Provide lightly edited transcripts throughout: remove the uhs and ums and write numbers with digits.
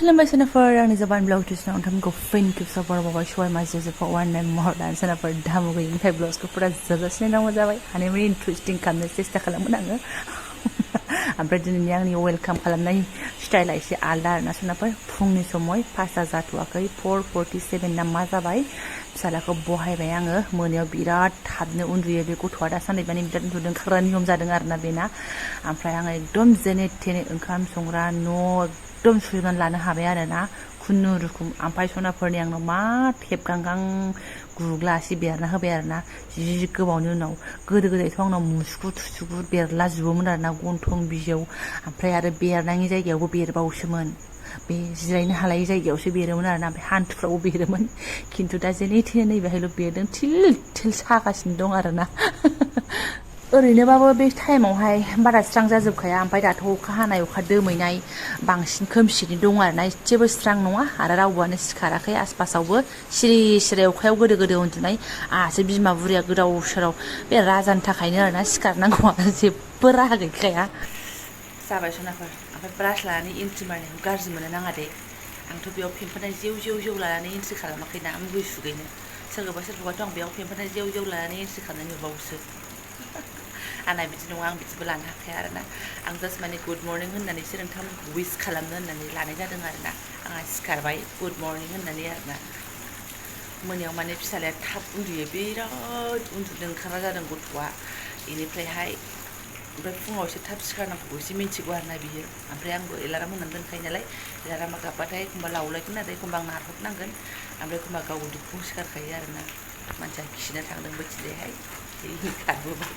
खुलुमबाय सोनाफोर आंनि Jobanivlog टिउसनाव नोंथांमोनखौ फिन खेबसे बारबावबाय सबाय माजे फर वान नाइन महर दान सोनाफोर दामु गैयिनिफ्राय ब्लाउसखौ फुरा जोबजासिनो नांगौ जाबाय हानायमानि इन्ट्रेस्टिं खालामनो सेस्था खालामगोन आङो ओमफ्राय दिनैनि आंनि वेलकाम खालामनाय स्टाइला एसे आलदा आरोना सोनाफोर फुंनि समय 5ता जाथ'वाखै 4:47 ना मा जाबाय फिसालाखौ बहायबाय आङो मोनायाव बिराद थाबनो उन्दुयो बे गथ'आ दासान्दि माने बिराद उन्दुनो ओंखारग्रा नियम जादों आरोना बेना ओमफ्राय आङो एकदम जेने थेने ओंखाम संग्रा न' एकदम सुनानै लानो हाबाय आरोना खुनुरुखुम ओमफ्राय सनाफोरनि आंनाव मा थेबगांगां गुग्लासि बेरना होबाय आरोना जि गोबावनि उनाव गोदो गोदायथ' आंनाव मुसुगु थुसुगु बेरला जोबोमोन आरोना गन्थं बिजौ ओमफ्राय आरो बेरनायनि जायगायावबो बेरबावोसोमोन बे जिरायनो हालायै जायगायावसो बेरोमोन आरोना ओमफ्राय हान्थुफ्रावबो बेरोमोन खिन्थु दा जेने थेने नैबेहायल' बेरदों थिल थिल सागासिनो दं आरोना ओरैनोबाबो बे टाइमावहाय बारा स्रां जाजोबखाया ओमफ्राय दाथ' अखा हानाय अखा दोमैनाय बांसिन खोमसिनि दं आरोना एसेबो स्रां नङा आरो रावबोआनो सिखाराखै आसपासावबो सिरि सिरि अखायाव गोदो गोदो उन्दुनाय आंहासो बिमा बुरिया गोदाव सोराव बे राजानि थाखायनो आरोना सिखारनांगौआ जेबो राहा गैखाया जाबाय सनाफोर ओमफ्राय ब्रास लानानै एन्ट्रि मारनायखौ गाज्रि मोनो नाङा दे आंथ' बेयाव फेम्फोनाय जेव लानानै एन्ट्रि खालामाखैना मुगै सुगैनो सोरखौबाथ' आं बेयाव फेम्फोनाय जेव लानानै एन्ट्रि खालामनानै नुबावोसो आंना बिदि नङा आं बिदिबो लानो हाखाया आरोना आं जास्ट माने गुड मर्निं होननानैसो नोंथांमोनखौ उइस खालामनो होननानै लानाय जादों आरोना आंहा सिखारबाय गुड मर्निं होननानै आरोना मोनायाव माने फिसालाया थाब उन्दुयो बिराद उन्दुनो ओंखारना जादों गथ'आ बेनिफ्राय फुङाव एसे थाब सिखारनांगौ एसे मिन्थिगौ आरोना बियो ओमफ्राय आंबो एलार्म होनानै दोनखायो नालाय एलार्मा गाबबाथाय एखमबा लावलायगोन आरो एखमबा आं नारहरनांगोन ओमफ्राय एखमबा गाव दुखुं सिखारखायो आरोना मानसिया खिनो थांदों बैथिंजायहाय खारबोबाय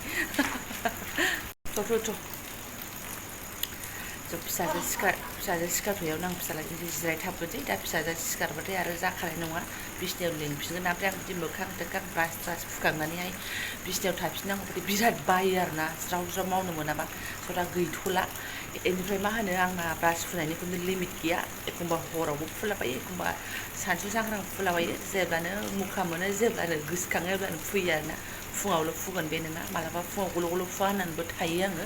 फिसाजो सिखारथ'यावनो आं फिसालाजों जिरायथाबबोसै दा फिसाजो सिखारबाथाय आरो जाखानाय नङा बिसिनायाव लिंफिनगोन ओमफ्राय आं बिदि मोखां तोखां ब्रास ट्रास फुखांनानैहाय बिसिनायाव थाफिननांगौबाथाय बिराद बायो आरोना ज्राव मावनो मोनाबा दा गैथ'ला बेनिफ्राय मा होनो आंना ब्रास फुनायनि खुनु लिमिट गैया एखमबा हरावबो फुलाबायो एखमबा सानसु सांग्रां फुलाबायो जेब्लानो मुखा मोनो जेब्लानो गोसोखाङो अब्लानो फुयो आरोना फुङावल' फुगोन बे नङा मालाबा फुङाव गल' फुवा होननानैबो थायो आङो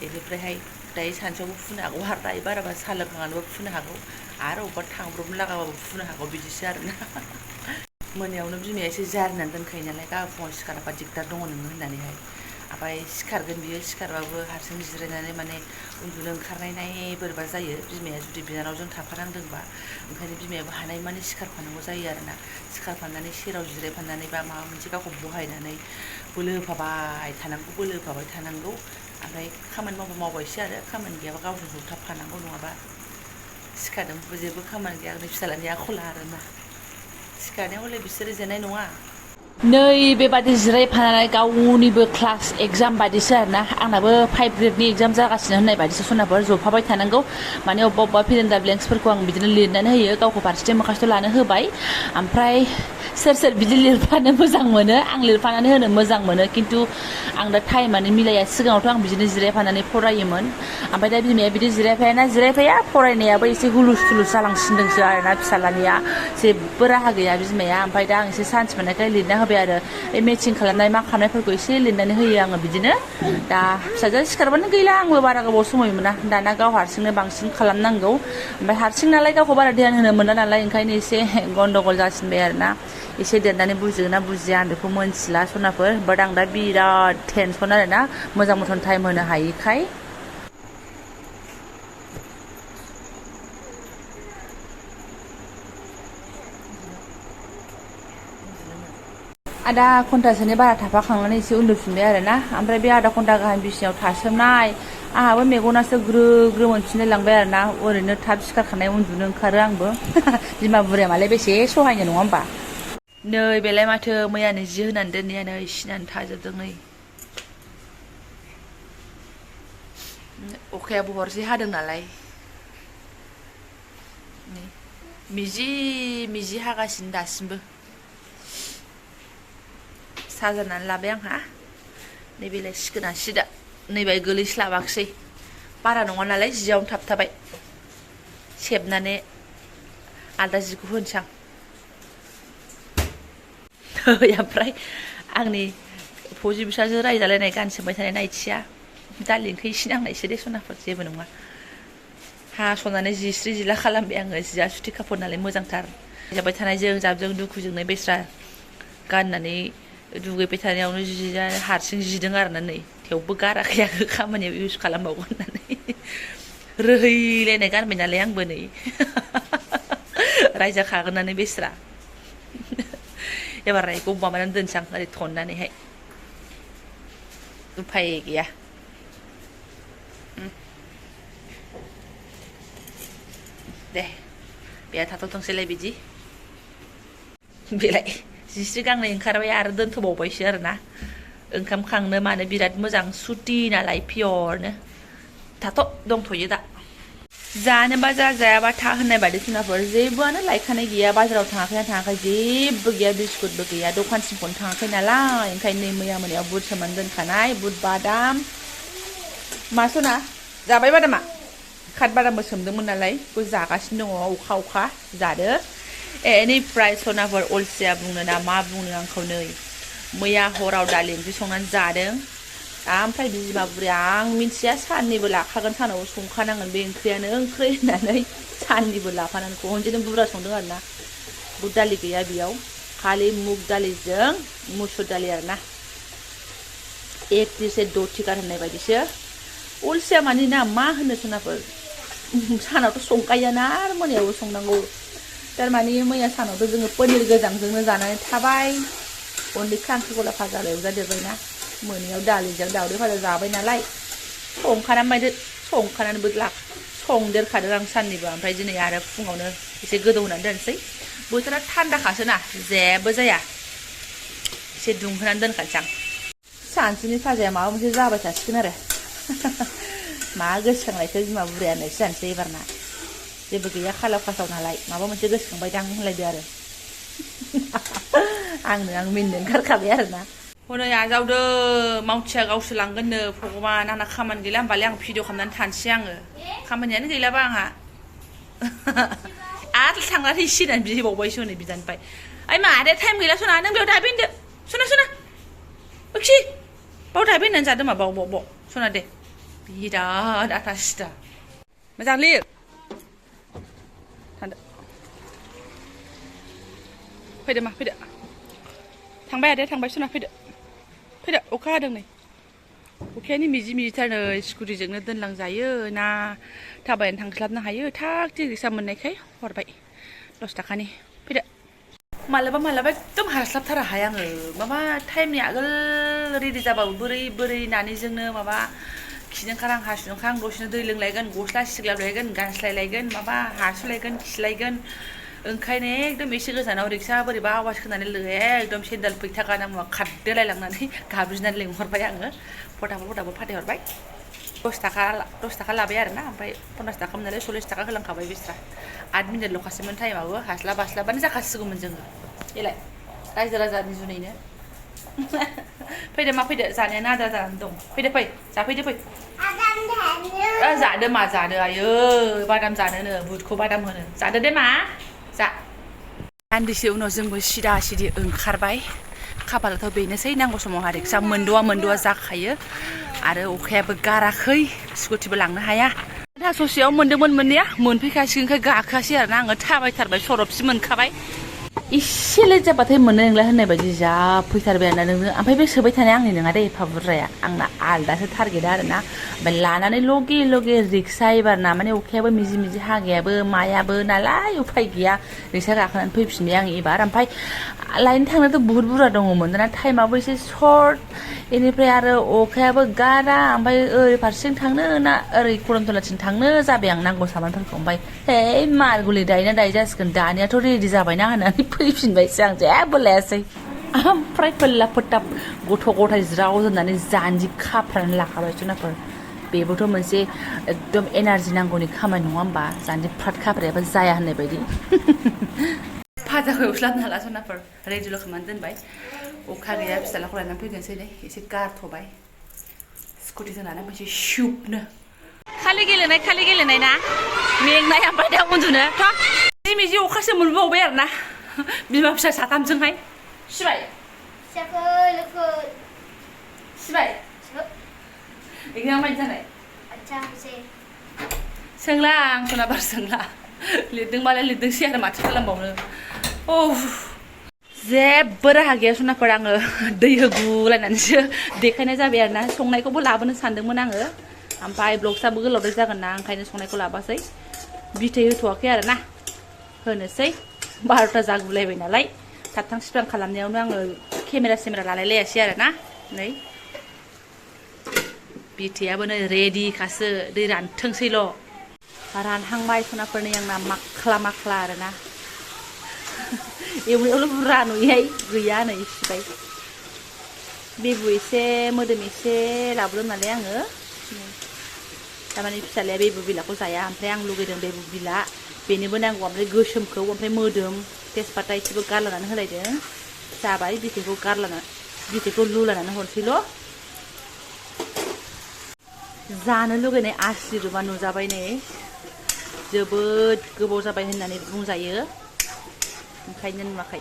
बेनिफ्रायहाय दायो सानसेयावबो फुनो हागौ आरो दायो बाराबा साहा लोंखांनानैबो फुनो हागौ आरो अबेबा थांब्रबनो लागाबाबो फुनो हागौ बिदिसो आरोना मोनायावनो बिमाया एसे जारिनानै दोनखायो नालाय गाबोन फुङाव सिखाराबा दिगदार दङ नोङो होननानैहाय ओमफ्राय सिखारगोन बियो सिखारबाबो हारसिं जिरायनानै माने उन्दुनो ओंखारनाय बोरैबा जायो बिमाया जुदि बिनानावजों थाफानांदोंबा ओंखायनो बिमायाबो हानायमानि सिखारफानांगौ जायो आरोना सिखारफानानै सेराव जिरायफानानै बा माबा मोनसे गावखौ बहायनानै बोलो होफाबाय थानांगौ ओमफ्राय खामानि मावबायसो आरो खामानि गैयाबा गावजों जथाबफानांगौ नङाबा सिखारदोंबो जेबो खामानि गैया आंनि फिसालानि आखला आरोना सिखारनायाव हले बिसोरो जेननाय नङा नै बेबादि जिरायफानानै गावनिबो क्लास एगजाम बायदिसो आरोना आंनाबो 5 ग्रेडनि एगजाम जागासिनो होननाय बायदिसो सनाफोर जफाबाय थानांगौ माने अबेबा फिलिन्दा ब्लेंक्सफोरखौ आं बिदिनो लिरनानै होयो गावखौ फारसेथिं मोखासथ' लानो होबाय ओमफ्राय सोर बिदि लिरफानो मोजां मोनो आं लिरफानानै होनो मोजां मोनो खिन्थु आं दा टाइमानो मिलाया सिगाङावथ' आं बिदिनो जिरायफानानै फरायोमोन ओमफ्राय दा बिमाया बिदि जिरायफाया फरायनायाबो एसे हुलुस थुलुस जालांसिनदोंसो आरोना फिसालानिया जेबो राहा गैया बिमाया ओमफ्राय दा आं एसे सान्स मोननायखाय लिरना होबाय आरो बे मेचिं खालामनाय मा खालामनायफोरखौ एसे लिरनानै होयो आङो बिदिनो दा फिसाजो सिखारबानो गैला आंबो बारा गोबाव समय मोना दाना गाव हारसिंनो बांसिन खालामनांगौ ओमफ्राय हारसिं नालाय गावखौ बारा ध्यान होनो मोना नालाय ओंखायनो एसे गन्डगल जासिनबाय आरोना एसे देरनानै बुजिगोन ना बुजिया आं बेखौ मोनथिला सनाफोर बाट आं दा बिराद टेनसन आरोना मोजां मथन टाइम होनो हायिखाय आधा घन्टासोनि बारा थाफाखांनानै एसे उन्दुफिनबाय आरोना ओमफ्राय बे आधा घन्टा गाहाम बिसिनायाव थासोमनाय आंहाबो मेगनासो ग्रो मोनफिनलाय लांबाय आरोना ओरैनो थाब सिखारखानाय उन्दुनो ओंखारो आंबो बिमा बुरिया मालाय बेसे सहायनो नङा होमबा नै बेलाय माथो मैयानो जि होनानै दोननायानो सिनानै थाजोबदों नै अखायाबो हरसे हादों नालाय मिजि हागासिनो दासिमबो साजारनानै लाबाय आंहा नैबेलाय सिखोना सिदा नैबाय गोलैस्लाबाखसै बारा नङा नालाय जियावनो थाबथाबाय सेबनानै आलदा जिखौ होनसां ओमफ्राय आंनि फौजि बिसाजो रायजालायनाय गान सोंबाय थानाय नायथिया दा लिंखो एसे नांनायसो दे सनाफोर जेबो नङा हास'नानै जिस्रि जिला खालामबाय आङो जिया सुथि खाफोर नालाय मोजांथार जाबाय थानायजों जाबजों दुखुजोंनो बेस्रा गाननानै दुगैबाय थानायावनो जिया हारसिं जिदों आरोना नै थेवबो गाराखै आङो खामानियाव इउज खालामबावगोन होननानै रोहैलायनाय गानबाय नालाय आंबो नै रायजाखागोनानो बेस्रा एबार रायखौ माबानानै दोनसां ओरै थननानैहाय उफाय गैया दे बेहा थाथ'थोंसैलाय बिदि बेलाय जिस्रि गांनै ओंखारबाय आरो दोनथ'बावबायसो आरोना ओंखाम खांनो मानो बिराद मोजां सुटि नालाय पियरनो थाथ' दंथ'यो दा जानोबा जायाबा था होननाय बायदि जुनारफोर जेबोआनो लायखानाय गैया बाजाराव थाङाखै जेबो गैया बिस्कुटबो गैया दखानसिमखौनो थाङाखै नालाय ओंखायनो नै मैया मोनायाव बुट सोमनानै दोनखानाय बुट बादाम मा सना जाबाय बादामा खाद बादामबो सोमदोंमोन नालाय बेखौ जागासिनो दङ अखा जादो एनिफ्राय सनाफोर अलसिया बुंनो ना मा बुंनो आंखौ नै मैया हराव दालि ओंख्रि संनानै जादों ओमफ्राय बिमा बुरिया आं मिन्थिया साननिबो लाखागोन सानाव संखानांगोन बे ओंख्रियानो ओंख्रि होननानै साननिबो लाफानानै खनसेनो बुरजा संदों आरोना बुट दालि गैया बेयाव खालि मुग दालिजों मुसुर दालि आरोना एक दिसे दो थिकार होननाय बायदिसो अलसिया मानि ना मा होनो सनाफोर सानावथ' संखायोना आरो मोनायावबो संनांगौ थारमाने मैया सानावथ' जोङो पनिर गोजांजोंनो जानानै थाबाय अनलि खांख्रिखला भाजाल' एवजादेरबायना मोनायाव दालिजों दावदै भाजा जाबाय नालाय संखानानैबो संदेरखादों आं साननिबो ओमफ्राय दिनै आरो फुङावनो एसे गोदौ होनानै दोनसै बोथोरा थान्दाखासोना जेबो जाया एसे दुंहोनानै दोनखानोसै आं सानसुनि भाजाया माबा मोनसे जाबाय थासिगोन आरो मा गोसोखांनायखौ बिमा बुराया होननायसो जानोसै एबारना जेबो गैया खालाव खासाव नालाय माबा मोनसे गोसोखांबाय दां होनलायदो आरो आं मिनिनो ओंखारखाबाय आरोना हनै आजावदो मावथिया गावसो लांगोननो भगबान आंना खामानि गैला होमबालाय आं भिडिअ खालामनानै थानोसै आङो खामानियानो गैलाबा आंहा आरो थांनानै सिनानै बिहैबावबायसो हनै बिदानिफ्राय ओइ मादै टाइम गैला सना नों बेयाव दाबिनदो सना ओखि बाव दाबि होननानै जादों मा बाव सना दे बिराद आथा सिथा मोजां लिर थांदो फैदो मा फैदो थांबाय आदाया थांबाय सना फैदो अखा हादों नै अखायानो मिजिथार नै स्कुटिजोंनो दोनलांजायो ना थाबायनानै थांस्लाबनो हायो थाग थिग रिक्सा मोननायखाय हरबाय 10 थाखानि फैदो मालाबा एकदम हास्लाबथारा हाया आङो माबा टाइमनि आगोल रेडि जाबाबो बोरै नानिजोंनो माबा खिनो ओंखार हासुनो ओंखार दसेनो दै लोंलायगोन गस्ला सिग्लाबलायगोन गानस्लायलायगोन माबा हासुलायगोन खिलायगोन ओंखायनो एकदम एसे गोजानाव रिक्सा बोरैबा आवाज खोनानै एकदम सेन्देल फैथा गाना मुवा खारदोलायलांनानै गाब्रिनानै लिंहरबाय आङो फटाफट फाथायहरबाय 10 थाखा लाबाय आरोना ओमफ्राय 50 थाखामोन नालाय 40 थाखा होलांखाबाय बिस्रा 8 मिनिटल'खासैमोन टाइमाबो हास्लाबानो जाखासिगौमोन जोङो बेलाय रायजो राजानि जुनैनो फैदो मा फैदो जानायानो आद्रा जानानै दं फै जाफैदो फै जादो मा जादो आयो बादाम जानोनो बुटखौ बादाम होनो जादो दे मा जा दान्दिसे उनाव जोंबो सिदा ओंखारबाय खाफालाथ' बेनोसै नांगौ समाव रिक्सा मोनद'आ जाखायो आरो अखायाबो गाराखै स्कुटिबो लांनो हाया दा ससेयाव मोनदोंमोन मोननाया मोनफैखासिगोनखाय गाखोआसै आरोना आङो थाबायथारबाय सरबसि मोनखाबाय इसे लेट जाबाथाय मोननाय नंला होननाय बायदि जा फैथारबाय आरोना नोङो ओमफ्राय बे सोबाय थानाया आंनि नङा दे एफा बुरजाया आंना आलदासो टारगेटआ आरोना ओमफ्राय लानानै लगे रिक्सा एबारना माने अखायाबो मिजि हागायाबो मायाबो नालाय उफाय गैया रिक्सा गाखोनानै फैफिनबाय आं एबार ओमफ्राय लायनो थांनायाथ' बुहुत बुरजा दङमोन दाना टाइमाबो एसे सर्ट बेनिफ्राय आरो अखायाबो गारा ओमफ्राय ओरै फारसेथिं थांनो ना ओरै खरमतलाथिं थांनो जाबाय आं नांगौ सामानफोरखौ ओमफ्राय हे मारगुलि दायोना दायो जासिगोन दानियाथ' रेडि जाबायना होननानै फैफिनबायसो आं जेबो लायासै ओमफ्राय फोल्ला फोथाब गथ' गथाय ज्राव दोननानै जानजि खाफ्रानानै लाखाबाय जुनारफोर बेबोथ' मोनसे एकदम एनार्जि नांगौनि खामानि नङा होमबा जानजि फ्राद खाफ्रायाबा जाया होननाय बायदि भाजाखौ एवस्लाबनो हाला जुनारफोर रेडिल' खालामनानै दोनबाय अखा गैया फिसालाखौ लानानै फैगोनसै नै एसे गारथ'बाय स्कुटिजों लानानै फैसै शुबनो खालि गेलेनाय ना मेंनाय ओमफ्राय दा उन्दुनो थ' मिजि अखासो मोनबावबाय आरोना बिमा फिसा साथामजोंहाय सिबाय सिबाय एग्जाम माबायदि जानाय सोंला आं सनाबार सोंला लिरदोंबालाय लिरदोंसै आरो माथो खालामबावनो जेबो राहा गैया सनाफोर आङो दै होगुलायनानैसो देखायनाय जाबाय आरो ना संनायखौबो लाबोनो सानदोंमोन आङो ओमफ्राय ब्लगसाबो गोलावद्राय जागोन ना ओंखायनो संनायखौ लाबोसै बिथै होथ'वाखै आरो ना होनोसै 12ता जागुलायबाय नालाय थाबथां सिफ्रां खालामनायावनो आङो केमेरा लालाय लायासै आरो ना नै बिथैयाबो नै रेडिखासो दै रानथोंसैल' रानहांबाय सनाफोरनि आंना माख्ला आरो ना एवनायावल' बुरजा नुयोहाय गैया नै सिबाय बेबु एसे मोदोम एसे लाबोदों नालाय आङो थारमाने फिसालाया बेबु बिलाखौ जाया ओमफ्राय आं लुगैदों बेबु बिला बेनोबो नांगौ ओमफ्राय गोसोमखौ ओमफ्राय मोदोम तेजपाता एसेबो गारलानानै होलायदों जाबाय बिथैखौ लुलानानै हरसैल' जानो लुगैनाय आसिरुबा नुजाबाय नै जोबोद गोबाव जाबाय होननानै बुंजायो ओंखायनो नुवाखै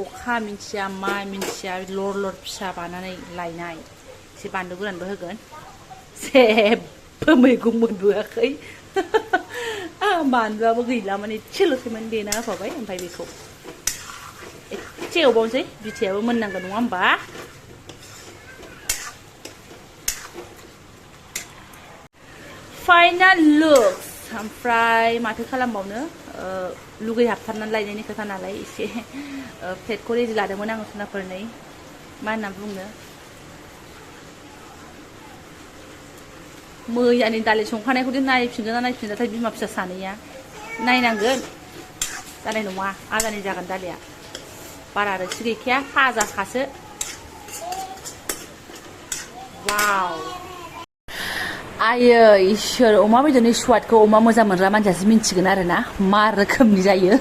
अखा मिन्थिया मा मिन्थिया लर फिसा बानानै लायनाय एसे बानलु गोरानबो होगोन जेबो मैगं मोनबोआखै बानलुआबो गैला माने एसेल'सैमोन देना होफाबाय ओमफ्राय बेखौ एसे एवबावनोसै बिथैयाबो मोननांगौ नङा होमबा फाइनाल लुक्स ओमफ्राय माथो खालामबावनो लुगैहाबथारनानै लायनायनि खोथा नालाय एसे प्लेटखौ रेडि लादोंमोन आङो सनाफोरनै मा होनना बुंनो मैयानि दालि संखानायखौदि नायफिनगोन ना नायफिनजाथाय बिमा फिसा सानैया नायनांगोन जानाय नङा आजानि जागोन दालिया बारा रोसि गैखाया फाजाखासो वाव आयै इसोर अमा बेदरनि स्वादखौ अमा मोजां मोनग्रा मानसियासो मिन्थिगोन आरो ना मा रोखोमनि जायो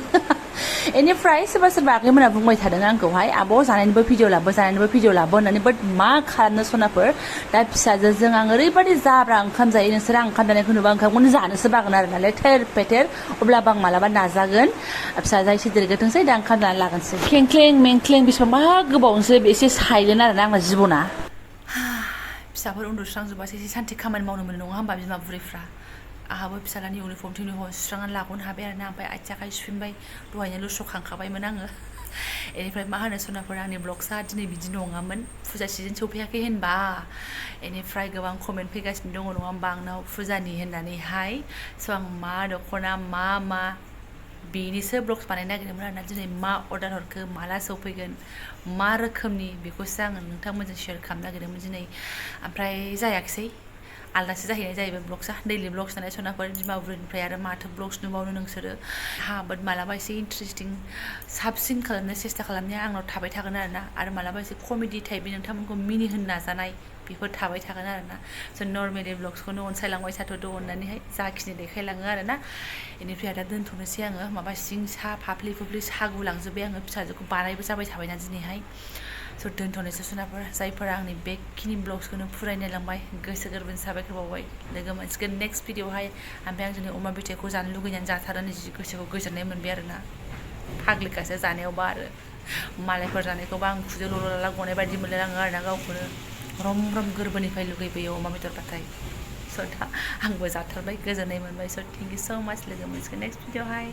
बेनिफ्राय सोरबा आगैमोना बुंबाय थादों आंखौहाय आब' जानायनिबो भिडिअ लाबो होननानै बाट मा खालामनो सनाफोर दा फिसाजोजों आं ओरैबायदि जाब्रा ओंखाम जायो नोंसोर आं ओंखाम जानायखौ नुबा ओंखामखौनो जानोसो बागोन आरो नालाय थेर फेथेर अब्लाबो आं मालाबा नाजागोन फिसाजोआ एसे देरगोथोंसै दा ओंखाम जानानै लागोनसै खेंख्लें मेंख्लें बेसेबांबा गोबावनोसो एसे सायगोन आरो ना आंना जिबना फिसाफोर उन्दुस्रांजोबासो एसे सान्थि खामानि मावनो मोनो नङा होमबा बिमा बुरैफ्रा आहाबो फिसालानि इउनिफर्म सुस्रांनानै लागनो हाबाय आरो ना ओमफ्राय आथिं आखाइ सुफिनबाय दहायनो लुस्र'खांखाबायमोन आङो बेनिफ्राय मा होनो सनाफोर आंनि ब्लग्सआ दिनै बिदि नङामोन फुजा सिजोन सौफैयाखै होनबा बेनिफ्राय गोबां कमेन्ट फैगासिनो दङ नङा होमबा आंनाव फुजानि होननानैहाय स' आं मा दख'ना मा बेनिसो ब्लग्स बानायनो नागिरदोंमोन आरोना दिनै मा अर्डार हरखो माला सौफैगोन मा रोखोमनि बेखौसो आङो नोंथांमोनजों शेयार खालामनो नागिरदोंमोन दिनै ओमफ्राय जायाखिसै आलदासो जाहैनाय जाहैबाय ब्लग्सआ दैलि ब्लग्स नालाय सनाफोर बिमा बुरैनिफ्राय आरो माथो ब्लग्स नुबावनो नोंसोरो बाट मालाबा एसे इन्टारेस्टिं साबसिन खालामनो सेस्था खालामनाया आंनाव थाबाय थागोन आरो मालाबा एसे कमेडि टाइपनि नोंथांमोनखौ मिनिहोनो नाजानाय बेफोर थाबाय थागोन आरोना स' नर्मेलि ब्लग्सखौनो अनसायलांबाय थाथ'दो अननानैहाय जाखिनि देखायलाङो आरोना बेनिफ्राय दा दोनथ'नोसै आङो माबा सिं सा फाफ्लि सागुलांजोब्बाय आङो फिसाजोखौ बानायबो जाबाय थाबायना दिनैहाय स' दोनथ'नोसै सनाफोर जायफोरा आंनि बेखिनि ब्लग्सखौनो फुरायनाय लांबाय गोसो गोरबोनि साबायखर बावबाय लोगो मोनसिगोन नेक्स्ट भिडिअआवहाय ओमफ्राय आं दिनै अमा बेदरखौ जानो लुगैनानै जाथारनानै जि गोसोखौ गोजोननाय मोनबाय आरोना फाग्लिखासो जानायावबा आरो मालायफोर जानायखौबा आं खुदै ल'ला गनाय बायदि मोनलायलाङो आरोना गावखौनो रम गोरबोनिफ्राय लुगैबोयो अमा बेदरबाथाय स' दा आंबो जाथारबाय गोजोननाय मोनबाय स' थेंक इउ स' माच लोगो मोनसिगोन नेक्स्ट भिडिअआवहाय